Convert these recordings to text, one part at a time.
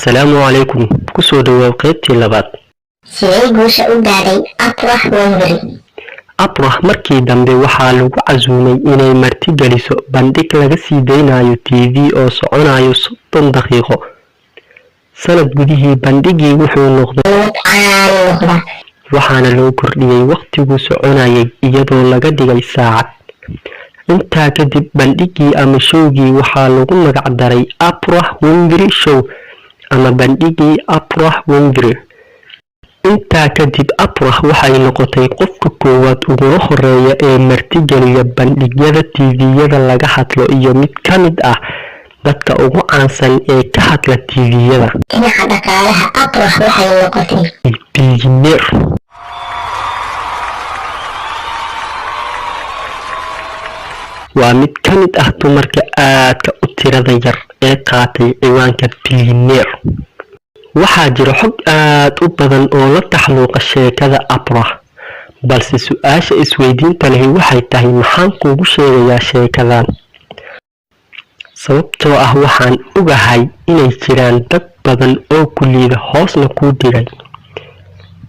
Assalaamu calaykum. Kusoo dhawaad qaybtii labaad. Sidee guusha u gaadhay Oprah Winfrey? Oprah markii dambe waxaa lagu casuumay inay martigeliso bandhig laga sii deynayo TV oo soconayo 30 daqiiqo. Sanad gudihii, bandhigii wuxuu noqday mid caan noqda, waxaana loo kordhiyey waqtiguu soconayay, iyadoo laga dhigay saacad. Intaa kadib, bandhigii ama showgii waxaa lagu magac daray Oprah Winfrey Show ama bandhigii Oprah Winfrey. Intaa kadib, Oprah waxay noqotay qofka koowaad uguna horeeya ee martigeliya bandhigyada TV-yada laga hadlo iyo mid ka mid ah dadka ugu caansan ee ka hadla TV-yada. Dhinaca dhaqaalaha, Oprah waxay noqotay bilyaneer. Waa mid ka mid ah dumarka aadka u tirada yar ee qaatay ciwaanka bilyaneer. Waxaa jira xog aad u badan oo la taxalluqa sheekada Oprah, balse su-aasha isweydiinta lehi waxay tahay: maxaan kuugu sheegayaa sheekadan? Sababtoo ah waxaan ogahay inay jiraan dad badan oo ku liida, hoosna kuu dhigay,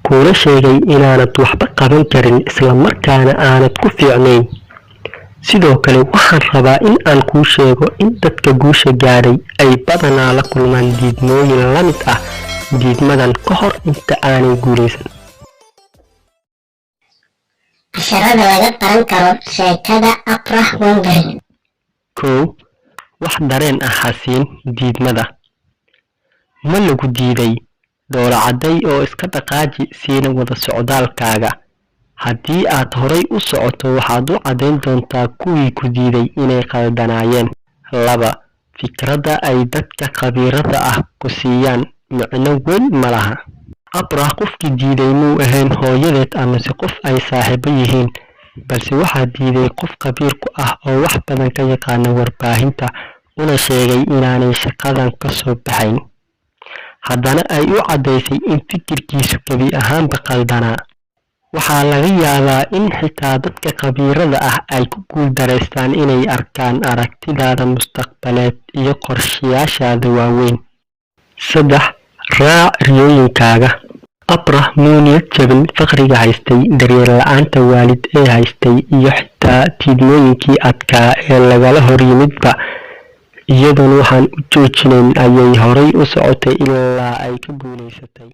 kuuna sheegay inaanad waxba qaban karin, isla markaana aanad ku fiicnayn. Sidoo kale, waxaan rabaa in aan kuu sheego in dadka guusha gaadhay ay badanaa la kulmaan diidmooyin la mid ah diidmadan ka hor inta aanay guulaysan. Casharada laga baran karo sheekada Oprah Winfrey. 1, wax dareen ah ha siin diidmada. Ma lagu diiday? Dhoola cadday oo iska dhaqaaji, siina wada socdaalkaaga. Haddii aad horay u socoto, waxaad u caddayn doontaa kuwii ku diiday inay khaldanaayeen. 2, fikradda ay dadka khabiirada ah ku siiyaan micno weyn ma laha. Oprah qofkii diiday muu ahayn hooyadeed amase qof ay saaxiibo yihiin, balse waxaa diiday qof khabiir ku ah oo wax badan ka yaqaana warbaahinta, una sheegay inaanay shaqadan ka soo baxayn. Haddana ay u caddaysay in fikirkiisu gebi ahaanba qaldanaa. Waxaa laga yaabaa in xitaa dadka khabiirada ah ay ku guuldareystaan inay arkaan aragtidaada mustaqbaleed iyo qorshayaashaada waaweyn. 3, raac riyooyinkaaga. Oprah muu niyad jabin faqriga haystay, daryeel la'aanta waalid ee haystay iyo xitaa diidmooyinkii adkaa ee lagala hor yimidba. Iyadoon waxaan u joojinayn ayay horay u socotay ilaa ay ka guulaysatay.